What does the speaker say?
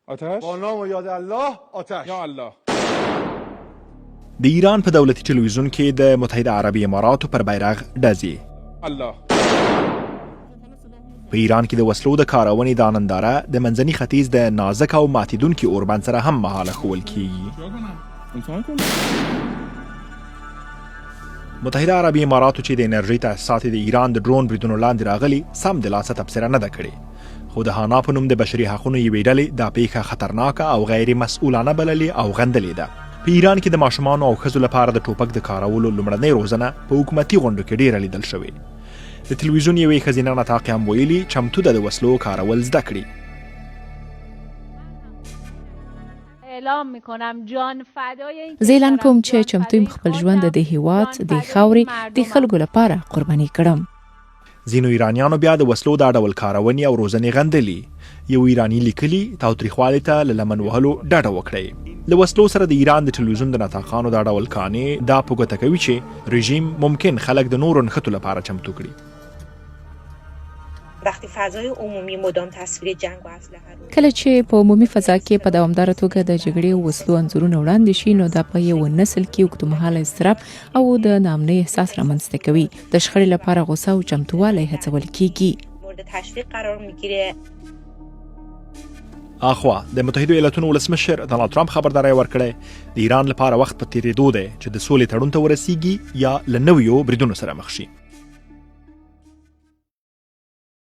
آتش با نام و یاد الله آتش یا الله. د ایران په دولتي ټلویزیون کې د متحده عربي اماراتو پر بیرغ ډزې. الله. په ایران کې د وسلو د کارونې دا ننداره د منځني ختیځ د نازک او ماتیدونکي اوربند سره هم مهاله ښوول کیږي. متحده عربي اماراتو چې د انرژۍ تاسیسات د ایران د ډرون بریدونو لاندې راغلي، سمدلاسه تبصره نه ده کړې، خو د هانا په نوم د بشري حقونو یوې ډلې دا پیښه خطرناکه او غیر مسؤلانه بللې او غندلې ده. په ایران کې د ماشومانو او ښځو لپاره د ټوپک د کارولو لومړنۍ روزنه په حکومتي غونډو کې ډیره لیدل شوې. د تلویزیون یوې ښځینه نطاقې هم ویلي، چمتو ده د وسلو کارول زده کړي. زه اعلان کوم چې چمتو یم خپل ژوند د دې هیواد، دې خاورې، دې خلکو لپاره قرباني کړم. ځینو ایرانیانو بیا د وسلو دا ډول کارونې او روزنې غندلي. یو ایراني لیکلي، تاوتریخوالي ته له لمن وهلو ډډه وکړئ. له وسلو سره د ایران د ټلویزیون د نطاقانو دا ډول کانې دا په ګوته کوي چې رژیم ممکن خلک د نورو نښتو لپاره چمتو کړي. وقتی فضای عمومی مدام تصویر جنگ و اسلحه رو کله چې په عمومي فضا کې په دوامداره توګه د جګړې او وسلو انځورونه وړاندې شي، نو دا په یوه نسل کې اوږدمهاله اضطراب او د ناامنۍ احساس رامنځته کوي. د شخړې لپاره غوسه او چمتووالی هڅول کیږي. مورد تشویق قرار میگیره. اخوا د متحدو ایالتونو ولسمشر دونالد ترامپ خبرداری ورکړی، د ایران لپاره وخت په تیریدو دی چې د سولې تړون ته ورسیږي یا له نویو بریدونو سره مخ شي.